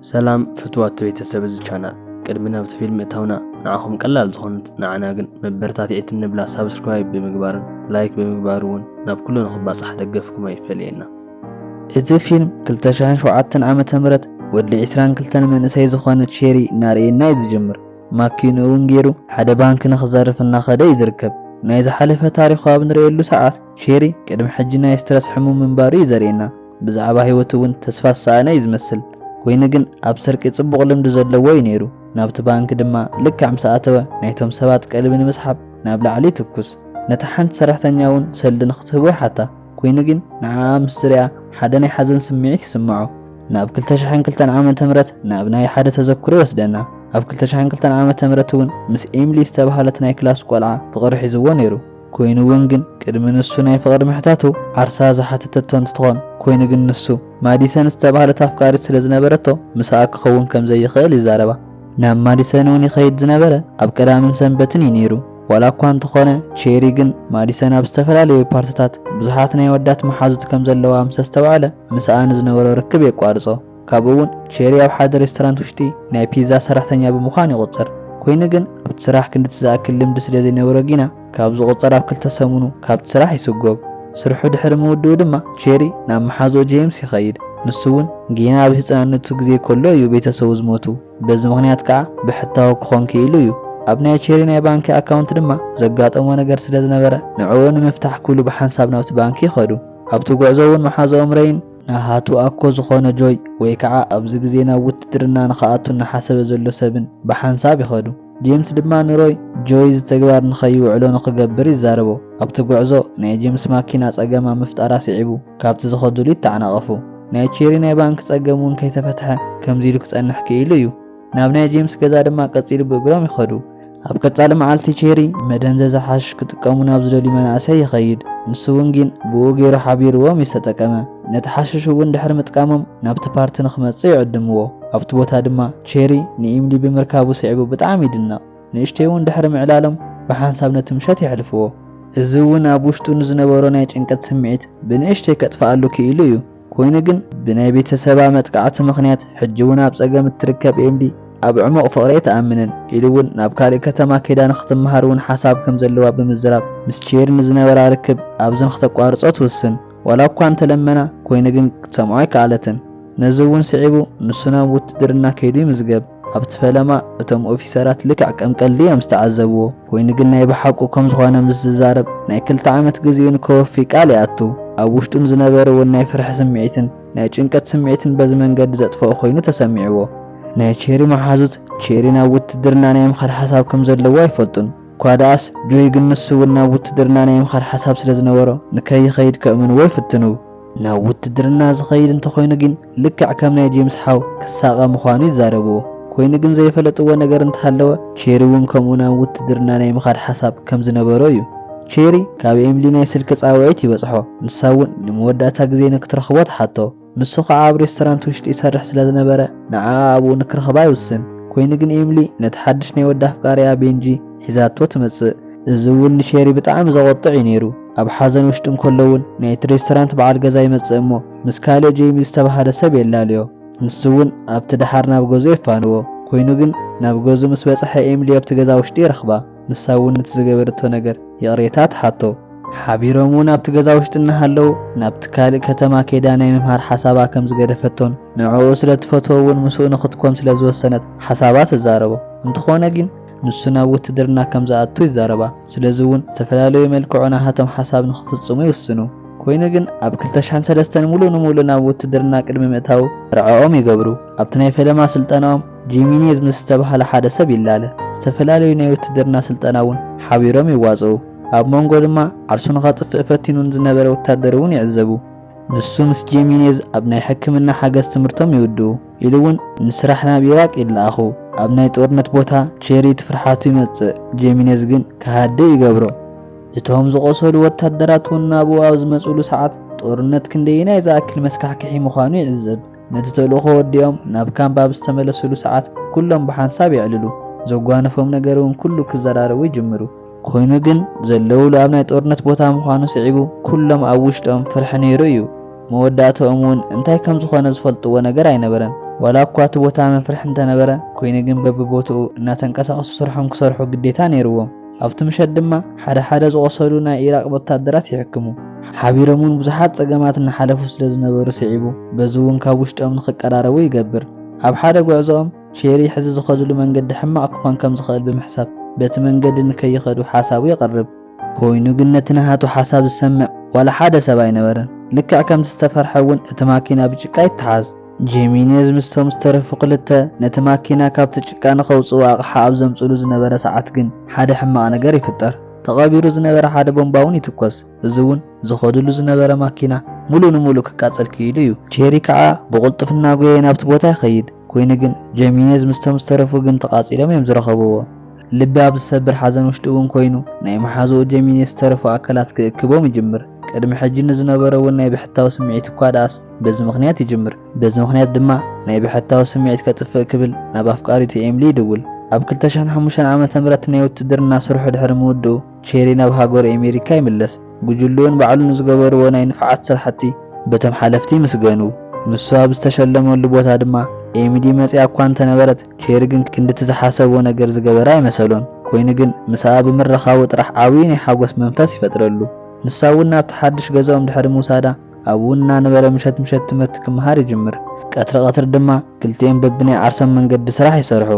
ሰላም ፍትዋት ቤተሰብ እዚ ቻናል፣ ቅድሚ ናብቲ ፊልም ምእታውና ንዓኹም ቀላል ዝኾነት ንዓና ግን መበረታትዒት እንብላ ሳብስክራይብ ብምግባርን ላይክ ብምግባር እውን ናብ ኩሉ ንኽባጻሕ ደገፍኩም ኣይፈለየና። እቲ ፊልም ክልተ ሽሕን ሸውዓተን ዓመተ ምህረት ወዲ ዕስራን ክልተን መንእሰይ ዝኾነ ቼሪ እናርእየና እዩ ዝጅምር። ማኪኑ እውን ገይሩ ሓደ ባንክ ንኽዘርፍ እናኸደ እዩ ዝርከብ። ናይ ዝሓለፈ ታሪኹ ኣብ ንርእየሉ ሰዓት ቼሪ ቅድሚ ሕጂ ናይ ስትረስ ሕሙም ምንባሩ እዩ ዘርእየና። ብዛዕባ ህይወቱ እውን ተስፋ ዝሰኣነ እዩ ዝመስል። ኮይኑ ግን ኣብ ስርቂ ጽቡቕ ልምዲ ዘለዎ እዩ ነይሩ። ናብቲ ባንክ ድማ ልክዕ ምስ ኣተወ ናይቶም ሰባት ቀልቢ ንምስሓብ ናብ ላዕሊ ይትኩስ። ነታ ሓንቲ ሰራሕተኛ እውን ሰልዲ ንኽትህቦ ይሓታ። ኮይኑ ግን ንዓኣ ምስ ዝሪኣ ሓደ ናይ ሓዘን ስምዒት ይስምዖ። ናብ ክልተ ሽሕን ክልተን ዓመተ ምህረት ናብ ናይ ሓደ ተዘክሮ ይወስደና። ኣብ ክልተ ሽሕን ክልተን ዓመተ ምህረት እውን ምስ ኤምሊ ዝተባህለት ናይ ክላስ ቆልዓ ፍቕሪ ሒዝዎ ነይሩ። ኮይኑ እውን ግን ቅድሚ ንሱ ናይ ፍቕሪ ምሕታቱ ዓርሳ ዝሓተተቶ እንትትኾን፣ ኮይኑ ግን ንሱ ማዲሰን ዝተባህለት ኣፍቃሪት ስለ ዝነበረቶ ምስኣ ክኸውን ከም ዘይኽእል ይዛረባ። ናብ ማዲሰን እውን ይኸይድ ዝነበረ ኣብ ቀዳምን ሰንበትን እዩ ነይሩ። ዋላ እኳ እንተኾነ ቼሪ ግን ማዲሰን ኣብ ዝተፈላለዩ ፓርትታት ብዙሓት ናይ ወዳት መሓዙት ከም ዘለዋ ምስ ኣስተውዓለ ምስኣ ንዝነበሮ ርክብ የቋርጾ። ካብኡ እውን ቼሪ ኣብ ሓደ ሬስቶራንት ውሽጢ ናይ ፒዛ ሰራሕተኛ ብምዃን ይቑጸር። ኮይኑ ግን ኣብቲ ስራሕ ክንድቲ ዝኣክል ልምዲ ስለ ዘይነበሮ ጊና ካብ ዝቑጸር ኣብ ክልተ ሰሙኑ ካብቲ ስራሕ ይስጎግ። ስርሑ ድሕሪ ምውድኡ ድማ ቼሪ ናብ መሓዝኡ ጄምስ ይኸይድ። ንሱ እውን ጊና ኣብ ህጻንነቱ ግዜ ከሎ እዩ ቤተሰቡ ዝሞቱ። በዚ ምኽንያት ከዓ ብሕታዊ ክኾን ክኢሉ እዩ። ኣብ ናይ ቼሪ ናይ ባንኪ ኣካውንት ድማ ዘጋጠሞ ነገር ስለ ዝነበረ ንዕኡ ንምፍታሕ ክብሉ ብሓንሳብ ናብቲ ባንኪ ይኸዱ። ኣብቲ ጉዕዞ እውን መሓዝኦም ረይን ናሃቱ ኣኮ ዝኾነ ጆይ ወይ ከዓ ኣብዚ ግዜ ናብ ውትድርና ንኽኣቱ እናሓሰበ ዘሎ ሰብን ብሓንሳብ ይኸዱ። ጄምስ ድማ ንሮይ ጆይ እዚ ተግባር ንኸይውዕሎ ንኽገብር ይዛረቦ። ኣብቲ ጉዕዞ ናይ ጄምስ ማኪና ጸገም ኣብ ምፍጣራ ስዒቡ ካብቲ ዝኸዱሉ ይተዓናቐፉ። ናይ ቼሪ ናይ ባንክ ጸገም እውን ከይተፈትሐ ከምዚ ኢሉ ክጸንሕ ክኢሉ እዩ። ናብ ናይ ጄምስ ገዛ ድማ ቀጺሉ ብእግሮም ይኸዱ። ኣብ ቀጻሊ መዓልቲ ቼሪ መደንዘዚ ሓሽሽ ክጥቀሙ ናብ ዝደልዩ መናእሰይ ይኸይድ። ንሱ እውን ግን ብኡ ገይሩ ሓቢርዎም እዩ ዝተጠቀመ። ነቲ ሓሽሽ እውን ድሕሪ ምጥቃሞም ናብቲ ፓርቲ ንኽመጽእ ይዕድምዎ። ኣብቲ ቦታ ድማ ቼሪ ንኢምሊ ብምርካቡ ስዒቡ ብጣዕሚ ይድነቕ። ንእሽተይ እውን ድሕሪ ምዕላሎም ብሓንሳብ ነቲ ምሸት የሕልፍዎ። እዚ እውን ኣብ ውሽጡ ንዝነበሮ ናይ ጭንቀት ስምዒት ብንእሽተይ ከጥፍኣሉ ክኢሉ እዩ። ኮይኑ ግን ብናይ ቤተሰባ መጥቃዕቲ ምኽንያት ሕጂ እውን ኣብ ጸገም እትርከብ ኤምሊ ኣብ ዕሙቕ ፍቕሪ ኣይትኣምንን ኢሉ እውን ናብ ካልእ ከተማ ከይዳ ንኽትመሃር እውን ሓሳብ ከም ዘለዋ ብምዝራብ ምስ ቼሪ ንዝነበራ ርክብ ኣብዚ ንኽተቋርጾ ትውስን። ዋላ እኳ እንተለመና ኮይኑ ግን ክትሰምዖ ኣይከኣለትን። ነዚ እውን ስዒቡ ንሱ ናብ ውትድርና ከይዱ ይምዝገብ። ኣብቲ ፈለማ እቶም ኦፊሰራት ልክዕ ከም ቀልዲ እዮም ዝተዓዘብዎ። ኮይኑ ግን ናይ ብሓቁ ከም ዝኾነ ምስ ዝዛረብ ናይ ክልተ ዓመት ግዜኡ ንከወፊ ቃል ይኣቱ። ኣብ ውሽጡ ንዝነበረ እውን ናይ ፍርሒ ስምዒትን ናይ ጭንቀት ስምዒትን በዚ መንገዲ ዘጥፍኦ ኮይኑ ተሰሚዕዎ። ናይ ቼሪ መሓዙት ቼሪ ናብ ውትድርና ናይ ምኻድ ሓሳብ ከም ዘለዎ ኣይፈልጡን። እኳ ደኣስ ጆይ ግን ንሱ እውን ናብ ውትድርና ናይ ምኻድ ሓሳብ ስለ ዝነበሮ ንከይኸይድ ከእምንዎ ይፍትኑ። ናብ ውትድርና ዝኸይድ እንተኾይኑ ግን ልክዕ ከም ናይ ጄምስ ሓው ክሳቐ ምዃኑ ይዛረብዎ። ኮይኑ ግን ዘይፈለጥዎ ነገር እንተሃለወ ቼሪ እውን ከምኡ ናብ ውትድርና ናይ ምኻድ ሓሳብ ከም ዝነበሮ እዩ። ቼሪ ካብ ኤምሊ ናይ ስልኪ ጻውዒት ይበጽሖ። ንሳ እውን ንመወዳእታ ግዜ ንክትረኽቦ ትሓቶ። ንሱ ኸዓ ኣብ ሬስቶራንት ውሽጢ ይሰርሕ ስለ ዝነበረ ንዓኣ ኣብኡ ንክረኽባ ይውስን። ኮይኑ ግን ኤምሊ ነቲ ሓድሽ ናይ ወዲ ኣፍቃሪኣ ቤንጂ ሒዛቶ ትመጽእ። እዚ እውን ንሼሪ ብጣዕሚ ዘቖጥዕ እዩ ነይሩ። ኣብ ሓዘን ውሽጢ እንከሎ እውን ናይቲ ሬስቶራንት በዓል ገዛ ይመጽእ እሞ ምስ ካልእ ጄሚ ዝተባህለ ሰብ የላልዮ። ንሱ እውን ኣብቲ ደሓር ናብ ገዝኡ የፋንዎ። ኮይኑ ግን ናብ ገዝኡ ምስ በጽሐ ኤምሊ ኣብቲ ገዛ ውሽጢ ይረኽባ። ንሳ እውን ነቲ ዝገበረቶ ነገር ይቕሬታ ትሓቶ። ሓቢሮም እውን ኣብቲ ገዛ ውሽጢ እናሃለዉ ናብቲ ካልእ ከተማ ከይዳ ናይ ምምሃር ሓሳባ ከም ዝገደፈቶን ንዕኡ ስለ ትፈትዎ እውን ምስኡ ንኽትኮን ስለ ዝወሰነት ሓሳባ ትዛረቦ። እንተኾነ ግን ንሱ ናብ ውትድርና ከም ዝኣቱ ይዛረባ። ስለዚ እውን ዝተፈላለዩ መልክዖ ናሃቶም ሓሳብ ንኽፍጽሙ ይውስኑ። ኮይኑ ግን ኣብ ክልተ ሽሕን ሰለስተን ሙሉእ ንሙሉእ ናብ ውትድርና ቅድሚ ምእታዉ መርዕኦም ይገብሩ። ኣብቲ ናይ ፈለማ ስልጠናኦም ጂሚኔዝ ምስ ዝተባህለ ሓደ ሰብ ይላለ። ዝተፈላለዩ ናይ ውትድርና ስልጠና እውን ሓቢሮም ይዋጽኡ። ኣብ መንጎ ድማ ዓርሱ ንኸጥፍእ ፈቲኑ ዝነበረ ወታደር እውን ይዕዘቡ። ንሱ ምስ ጄሚኔዝ ኣብ ናይ ሕክምና ሓገዝ ትምህርቶም ይውድኡ። ኢሉ እውን ንስራሕ ናብ ኢራቅ ይለኣኹ። ኣብ ናይ ጦርነት ቦታ ቼሪ እቲ ፍርሓቱ ይመጽእ፣ ጄሚኔዝ ግን ክሃድእ ይገብሮ። እቶም ዝቖሰሉ ወታደራት እውን ናብኡ ኣብ ዝመጽእሉ ሰዓት ጦርነት ክንደየናይ ዝኣክል መስካሕክሒ ምዃኑ ይዕዘብ። ነቲ ተልእኾ ወዲኦም ናብ ካምፕ ኣብ ዝተመለስሉ ሰዓት ኩሎም ብሓንሳብ የዕልሉ። ዘጓነፎም ነገር እውን ኩሉ ክዘራረቡ ይጅምሩ። ኮይኑ ግን ዘለውሉ ኣብ ናይ ጦርነት ቦታ ምዃኑ ስዒቡ ኩሎም ኣብ ውሽጦም ፍርሒ ነይሩ እዩ። መወዳእትኦም እውን እንታይ ከም ዝኾነ ዝፈልጥዎ ነገር ኣይነበረን። ዋላ እኳ እቲ ቦታ መፍርሒ እንተነበረ፣ ኮይኑ ግን በብቦትኡ እናተንቀሳቐሱ ስርሖም ክሰርሑ ግዴታ ነይርዎም። ኣብቲ ምሸት ድማ ሓደ ሓደ ዝቖሰሉ ናይ ኢራቕ ወታደራት ይሕክሙ። ሓቢሮም እውን ብዙሓት ጸገማት እናሓለፉ ስለ ዝነበሩ ስዒቡ፣ በዚ እውን ካብ ውሽጦም ንኽቀራረቡ ይገብር። ኣብ ሓደ ጉዕዞኦም ቼሪ ሕዚ ዝኸድሉ መንገዲ ሕማቕ ክኾን ከም ዝኽእል ብምሕሳብ በቲ መንገዲ ንከይኸዱ ሓሳቡ የቕርብ። ኮይኑ ግን ነቲ ናሃቱ ሓሳብ ዝሰምዕ ዋላ ሓደ ሰብ ኣይነበረን። ልክዕ ከምቲ ዝተፈርሐ እውን እቲ ማኪና ብጭቃ ይተሓዝ። ጄሚኔዝ ምስቶም ዝተረፉ ክልተ ነቲ ማኪና ካብቲ ጭቃ ንኸውፅኡ ኣቕሓ ኣብ ዘምፅሉ ዝነበረ ሰዓት ግን ሓደ ሕማቕ ነገር ይፍጠር። ተቐቢሩ ዝነበረ ሓደ ቦምባ እውን ይትኮስ። እዚ እውን ዝኸድሉ ዝነበረ ማኪና ሙሉ ንሙሉ ክቃጸል ክኢሉ እዩ። ቼሪ ከዓ ብቕልጡፍና ጎየ ናብቲ ቦታ ይኸይድ። ኮይኑ ግን ጄሚኔዝ ምስቶም ዝተረፉ ግን ተቓጺሎም እዮም ዝረኸብዎ። ልቢ ኣብ ዝሰብር ሓዘን ውሽጢ እውን ኮይኑ ናይ መሓዝኡ ጄሚኔዝ ዝተረፉ ኣካላት ክእክቦም ይጅምር። ቅድሚ ሕጂ ንዝነበሮ እውን ናይ ብሕታዊ ስምዒት እኳ ደኣስ በዚ ምኽንያት ይጅምር። በዚ ምኽንያት ድማ ናይ ብሕታዊ ስምዒት ከጥፍእ ክብል ናብ ኣፍቃሪቱ ኤምሊ ይድውል። ኣብ ክልተ ሽሕን ሓሙሽተን ዓመተ ምህረት ናይ ውትድርና ስርሑ ድሕሪ ምውድኡ ቼሪ ናብ ሃገሩ ኣሜሪካ ይምለስ። ጉጅልኡን ባዕሉ ንዝገበርዎ ናይ ንፍዓት ስራሕቲ በቶም ሓለፍቲ ይምስገኑ። ንሱ ኣብ ዝተሸለመሉ ቦታ ድማ ኤሚሊ መጺኣ እኳ እንተነበረት፣ ቼሪ ግን ክንድቲ ዝሓሰብዎ ነገር ዝገበረ ኣይመሰሎን። ኮይኑ ግን ምስኣ ብምርኻቡ ጥራሕ ዓብዪ ናይ ሓጎስ መንፈስ ይፈጥረሉ። ንሳ እውን ናብቲ ሓድሽ ገዛኦም ድሕሪ ምውሳዳ ኣብኡ እናነበረ ምሸት ምሸት ትምህርቲ ክመሃር ይጅምር። ቀትሪ ቀትሪ ድማ ክልቲኦም በብናይ ዓርሶም መንገዲ ስራሕ ይሰርሑ።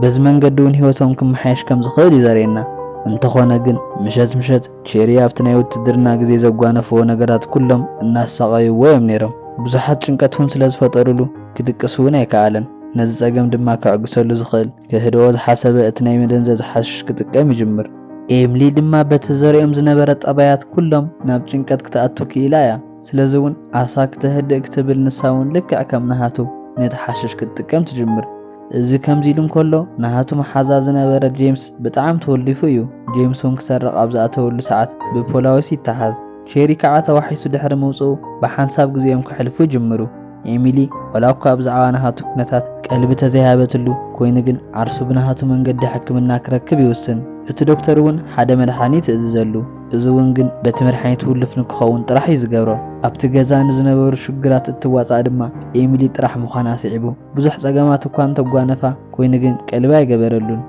በዚ መንገዲ እውን ህይወቶም ክመሓየሽ ከም ዝኽእል እዩ ዘርእየና። እንተኾነ ግን ምሸት ምሸት ቼሪ ኣብቲ ናይ ውትድርና ግዜ ዘጓነፍዎ ነገራት ኩሎም እናሳቐይዎ እዮም ነይሮም። ብዙሓት ጭንቀት እውን ስለ ዝፈጠሩሉ ክድቅስ እውን ኣይከኣለን። ነዚ ጸገም ድማ ከዕግሰሉ ዝኽእል ከህድኦ ዝሓሰበ እቲ ናይ መደንዘዚ ሓሽሽ ክጥቀም ይጅምር። ኤምሊ ድማ በቲ ዘርእዮም ዝነበረ ጠባያት ኩሎም ናብ ጭንቀት ክትኣቱ ክኢላ እያ። ስለዚ እውን ዓሳ ክተህድእ ክትብል ንሳ እውን ልክዕ ከም ናሃቱ ነቲ ሓሽሽ ክትጥቀም ትጅምር። እዚ ከምዚ ኢሉ እንከሎ ናሃቱ መሓዛ ዝነበረ ጄምስ ብጣዕሚ ተወሊፉ እዩ። ጄምስ እውን ክሰርቕ ኣብ ዝኣተወሉ ሰዓት ብፖላዊስ ይተሓዝ። ቼሪ ከዓ ተዋሒሱ ድሕሪ ምውፅኡ ብሓንሳብ ግዜኦም ከሕልፉ ይጅምሩ። ኤሚሊ ዋላ እኳ ብዛዕባ ናሃቱ ኩነታት ቀልቢ ተዘይሃበትሉ፣ ኮይኑ ግን ዓርሱ ብናሃቱ መንገዲ ሕክምና ክረክብ ይውስን። እቲ ዶክተር እውን ሓደ መድሓኒት ይእዝዘሉ። እዚ እውን ግን በቲ መድሓኒት ውሉፍ ንክኸውን ጥራሕ እዩ ዝገብሮ። ኣብቲ ገዛ ንዝነበሩ ሽግራት እትዋፃእ ድማ ኤሚሊ ጥራሕ ምዃና ስዒቡ ብዙሕ ጸገማት እኳ እንተጓነፋ፣ ኮይኑ ግን ቀልቢ ኣይገበረሉን።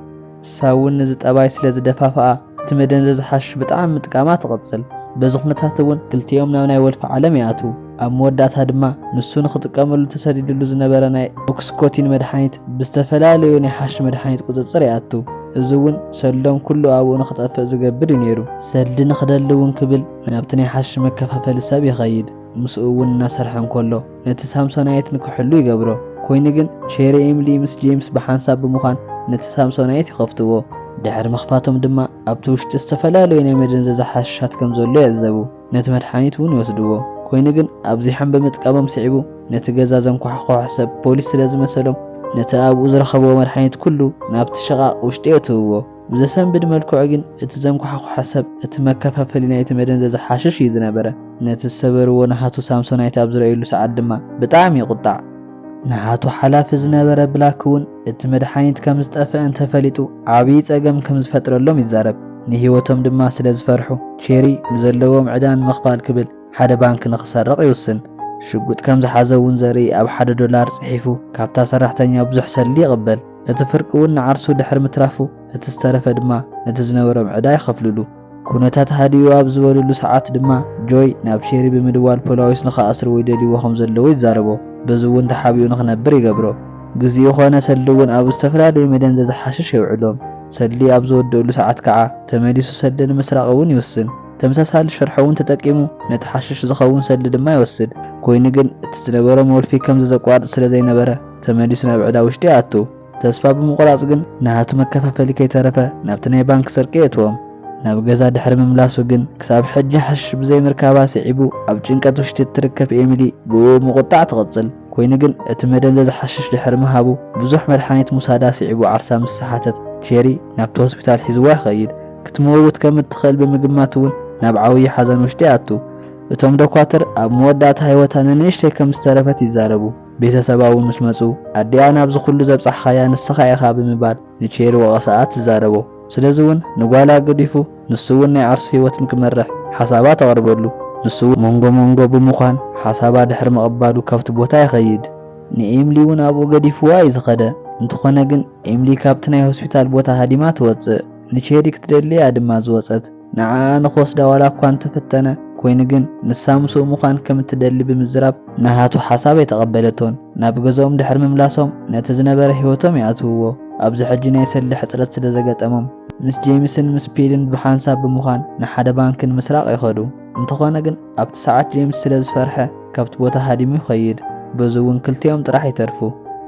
ንሳ እውን ነዚ ጠባይ ስለ ዝደፋፍኣ እቲ መደንዘዚ ሓሽሽ ብጣዕሚ ምጥቃማ ትቕጽል። በዚ ኩነታት እውን ክልቲኦም ናብ ናይ ወልፊ ዓለም ይኣትዉ። ኣብ መወዳእታ ድማ ንሱ ንኽጥቀመሉ ተሰዲድሉ ዝነበረ ናይ ኦክስኮቲን መድሓኒት ብዝተፈላለዩ ናይ ሓሽሽ መድሓኒት ቁጽጽር ይኣቱ። እዚ እውን ሰልዶም ኩሉ ኣብኡ ንኽጠፍእ ዝገብር እዩ ነይሩ። ሰልዲ ንኽደሊ እውን ክብል ናብቲ ናይ ሓሽሽ መከፋፈሊ ሰብ ይኸይድ። ምስኡ እውን እናሰርሐ እንከሎ ነቲ ሳምሶናይት ንክሕሉ ይገብሮ። ኮይኑ ግን ቼሪ ኤምሊ ምስ ጄምስ ብሓንሳብ ብምዃን ነቲ ሳምሶናይት ይኸፍትዎ። ድሕሪ ምኽፋቶም ድማ ኣብቲ ውሽጢ ዝተፈላለዩ ናይ መደንዘዚ ሓሽሻት ከም ዘሎ ይዕዘቡ። ነቲ መድሓኒት እውን ይወስድዎ። ኮይኑ ግን ኣብዚሖም ብምጥቃሞም ስዒቡ ነቲ ገዛ ዘንኳሕኮሐ ሰብ ፖሊስ ስለ ዝመሰሎም ነቲ ኣብኡ ዝረኸብዎ መድሓኒት ኩሉ ናብቲ ሸቓቕ ውሽጢ የእትውዎ። ብዘሰንብድ መልክዑ ግን እቲ ዘንኳሕኮሐ ሰብ እቲ መከፋፈሊ ናይቲ መደንዘዚ ሓሽሽ እዩ ዝነበረ። ነቲ ዝሰበርዎ ናሃቱ ሳምሶናይት ኣብ ዝረእየሉ ሰዓት ድማ ብጣዕሚ ይቑጣዕ። ናሃቱ ሓላፊ ዝነበረ ብላክ እውን እቲ መድሓኒት ከም ዝጠፍአ እንተፈሊጡ ዓብዪ ጸገም ከም ዝፈጥረሎም ይዛረብ። ንህይወቶም ድማ ስለ ዝፈርሑ ቼሪ ንዘለዎም ዕዳ ንምኽፋል ክብል ሓደ ባንክ ንኽሰርቕ ይውስን። ሽጉጥ ከም ዝሓዘ እውን ዘርኢ ኣብ ሓደ ዶላር ጽሒፉ ካብታ ሰራሕተኛ ብዙሕ ሰልዲ ይቕበል። እቲ ፍርቂ እውን ንዓርሱ ድሕሪ ምትራፉ እቲ ዝተረፈ ድማ ነቲ ዝነበሮም ዕዳ ይኸፍልሉ። ኩነታት ሃዲኡ ኣብ ዝበልሉ ሰዓት ድማ ጆይ ናብ ሼሪ ብምድዋል ፖላዊስ ንኽኣስርዎ ይደልይዎ ከም ዘለዉ ይዛረቦ። በዚ እውን ተሓቢኡ ንኽነብር ይገብሮ። ግዚኡ ኾነ ሰልዲ እውን ኣብ ዝተፈላለዩ መደንዘዚ ሓሽሽ የውዕሎም። ሰልዲ ኣብ ዝወደእሉ ሰዓት ከዓ ተመሊሱ ሰልዲ ንምስራቕ እውን ይውስን። ተመሳሳሊ ሸርሖ እውን ተጠቂሙ ነቲ ሓሽሽ ዝኸውን ሰልዲ ድማ ይወስድ። ኮይኑ ግን እቲ ዝነበሮ መወልፊ ከምዚ ዘቋርጽ ስለ ዘይነበረ ተመሊሱ ናብ ዕዳ ውሽጢ ይኣቱ። ተስፋ ብምቑራጽ ግን ናሃቱ መከፋፈሊ ከይተረፈ ናብቲ ናይ ባንክ ስርቂ የእትዎም። ናብ ገዛ ድሕሪ ምምላሱ ግን ክሳብ ሕጂ ሓሽሽ ብዘይምርካባ ስዒቡ ኣብ ጭንቀት ውሽጢ እትርከብ ኤሚሊ ብኡ ምቑጣዕ ትቕጽል። ኮይኑ ግን እቲ መደንዘዚ ሓሽሽ ድሕሪ ምሃቡ ብዙሕ መድሓኒት ምውሳዳ ስዒቡ ዓርሳ ምስ ሰሓተት ቼሪ ናብቲ ሆስፒታል ሒዝዋ ይኸይድ። ክትመውት ከም እትኽእል ብምግማት እውን ናብ ዓብዪ ሓዘን ውሽጢ ይኣቱ። እቶም ዶኳትር ኣብ መወዳእታ ህይወታ ንንእሽተይ ከም ዝተረፈት ይዛረቡ። ቤተሰባ እውን ምስ መጹ ኣዲኣ ናብዚ ኩሉ ዘብጻሕኻያ ንስኻ ኢኻ ብምባል ንቼሪ ወቐሳኣ ትዛረቦ። ስለዚ እውን ንጓላ ገዲፉ ንሱ እውን ናይ ዓርሱ ህይወት ንክመርሕ ሓሳባ ተቕርበሉ። ንሱ እውን መንጎ መንጎ ብምዃን ሓሳባ ድሕሪ ምቕባሉ ካብቲ ቦታ ይኸይድ። ንኤምሊ እውን ኣብኡ ገዲፍዋ እዩ ዝኸደ። እንተኾነ ግን ኤምሊ ካብቲ ናይ ሆስፒታል ቦታ ሃዲማ ትወጽእ። ንቼሪ ክትደሊ እያ ድማ ዝወጸት። ንዓኣ ንኽወስዳ ዋላ እኳ እንተፈተነ፣ ኮይኑ ግን ንሳ ምስኡ ምዃን ከም እትደሊ ብምዝራብ ናሃቱ ሓሳብ ኣይተቐበለቶን። ናብ ገዝኦም ድሕሪ ምምላሶም ነቲ ዝነበረ ህይወቶም ይኣትውዎ። ኣብዚ ሕጂ ናይ ሰልዲ ሕጽረት ስለ ዘገጠሞም ምስ ጄምስን ምስ ፒልን ብሓንሳብ ብምዃን ንሓደ ባንክ ንምስራቕ ይኸዱ። እንተኾነ ግን ኣብቲ ሰዓት ጄምስ ስለ ዝፈርሐ ካብቲ ቦታ ሃዲሙ ይኸይድ። በዚ እውን ክልቲኦም ጥራሕ ይተርፉ።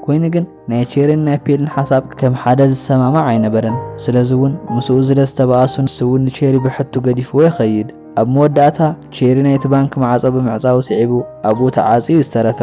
ኮይኑ ግን ናይ ቼሪን ናይ ፒልን ሓሳብ ከም ሓደ ዝሰማማዕ ኣይነበረን። ስለዚ እውን ምስኡ ስለ ዝተባኣሱ ንሱ እውን ንቼሪ ብሕቱ ገዲፍዎ ይኸይድ። ኣብ መወዳእታ ቼሪ ናይቲ ባንክ ማዕጾ ብምዕጻው ስዒቡ ኣብኡ ተዓጽዩ ዝተረፈ።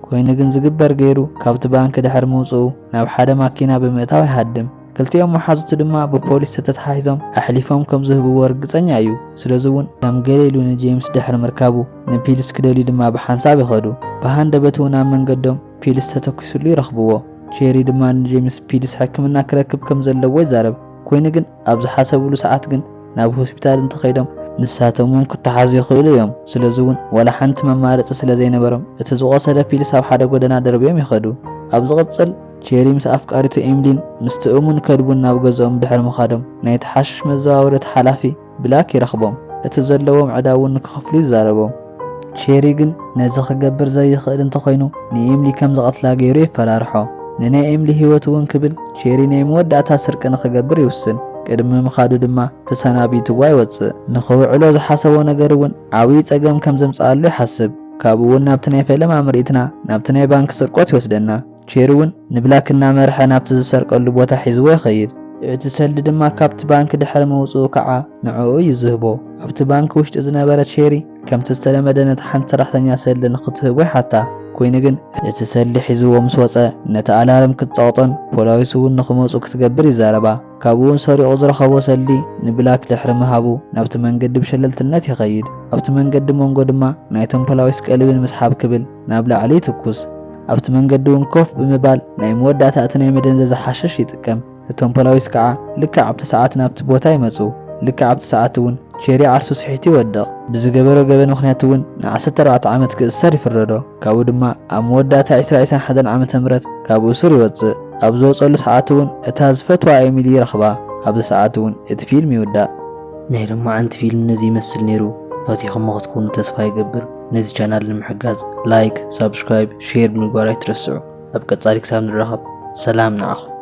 ኮይኑ ግን ዝግበር ገይሩ ካብቲ ባንክ ድሕሪ ምውጽኡ ናብ ሓደ ማኪና ብምእታው ይሃድም። ክልቲኦም መሓዙቱ ድማ ብፖሊስ ተተሓሒዞም ኣሕሊፎም ከም ዝህብዎ ርግጸኛ እዩ። ስለዚ እውን ከም ገለ ኢሉ ንጄምስ ድሕሪ ምርካቡ ንፒልስ ክደልዩ ድማ ብሓንሳብ ይኸዱ። ብሃንደበት እውን ኣብ መንገዶም ፒልስ ተተኩስሉ ይረኽብዎ። ቼሪ ድማ ንጄምስ ፒልስ ሕክምና ክረክብ ከም ዘለዎ ይዛረብ። ኮይኑ ግን ኣብ ዝሓሰብሉ ሰዓት ግን ናብ ሆስፒታል እንተኸይዶም ንሳቶም እውን ክተሓዙ ይኽእሉ እዮም። ስለዚ እውን ዋላ ሓንቲ መማረፂ ስለ ዘይነበሮም እቲ ዝቆሰለ ፒልስ ኣብ ሓደ ጎደና ደርብዮም ይኸዱ። ኣብ ዝቕጽል ቼሪ ምስ ኣፍቃሪቱ ኤምሊን ምስቲ እሙን ከልቡን ናብ ገዝኦም ድሕሪ ምኻዶም ናይቲ ሓሽሽ መዘዋወሪ እቲ ሓላፊ ብላክ ይረኽቦም። እቲ ዘለዎም ዕዳ እውን ንክኸፍሉ ይዛረቦም። ቼሪ ግን ነዚ ክገብር ዘይኽእል እንተኾይኑ ንኤምሊ ከም ዝቐትላ ገይሩ የፈራርሖ። ንናይ ኤምሊ ህይወት እውን ክብል ቼሪ ናይ መወዳእታ ስርቂ ንክገብር ይውስን። ቅድሚ ምኻዱ ድማ ተሰናቢትዋ ይወጽእ። ንኽውዕሎ ዝሓሰቦ ነገር እውን ዓብዪ ጸገም ከም ዘምጽኣሉ ይሓስብ። ካብኡ እውን ናብቲ ናይ ፈለማ ምርኢትና ናብቲ ናይ ባንክ ስርቆት ይወስደና። ቼሪ እውን ንብላክ እናመርሐ ናብቲ ዝሰርቀሉ ቦታ ሒዝዎ ይኸይድ። እቲ ሰልዲ ድማ ካብቲ ባንክ ድሕሪ ምውጽኡ ከዓ ንዕኡ እዩ ዝህቦ። ኣብቲ ባንክ ውሽጢ ዝነበረት ሼሪ ከምቲ ዝተለመደ ነታ ሓንቲ ሰራሕተኛ ሰልዲ ንኽትህቦ ይሓታ። ኮይኑ ግን እቲ ሰልዲ ሒዝዎ ምስ ወጸ ነቲ ኣላርም ክትጸቕጦን ፖላዊስ እውን ንኽመጹ ክትገብር ይዛረባ። ካብኡ እውን ሰሪቑ ዝረኸቦ ሰልዲ ንብላክ ድሕሪ ምሃቡ ናብቲ መንገዲ ብሸለልትነት ይኸይድ። ኣብቲ መንገዲ መንጎ ድማ ናይቶም ፖላዊስ ቀልቢ ንምስሓብ ክብል ናብ ላዕሊ ይትኩስ። ኣብቲ መንገዲ እውን ኮፍ ብምባል ናይ መወዳእታ እቲ ናይ መደንዘዚ ሓሽሽ ይጥቀም። እቶም ፖላዊስ ከዓ ልክዕ ኣብቲ ሰዓት ናብቲ ቦታ ይመጹ። ልክዕ ኣብቲ ሰዓት እውን ቼሪ ዓርሱ ስሒቱ ይወድቕ። ብዝገበሮ ገበን ምኽንያት እውን ን14 ዓመት ክእሰር ይፍረዶ። ካብኡ ድማ ኣብ መወዳእታ ዕስራ ዕስራን ሓደን ዓመተ ምህረት ካብ እሱር ይወጽእ። ኣብ ዝወጸሉ ሰዓት እውን እታ ዝፈትዋ ኤሚሊ ይረኽባ። ኣብዚ ሰዓት እውን እቲ ፊልም ይውዳእ። ናይ ሎማዓንቲ ፊልም ነዚ ይመስል ነይሩ። ፈቲኹሞ ክትኮኑ ተስፋ ይገብር። ነዚ ቻናል ንምሕጋዝ ላይክ፣ ሳብስክራይብ፣ ሼር ብምግባር ኣይትረስዑ። ኣብ ቀጻሊ ክሳብ ንራኸብ ሰላም ንዓኹም።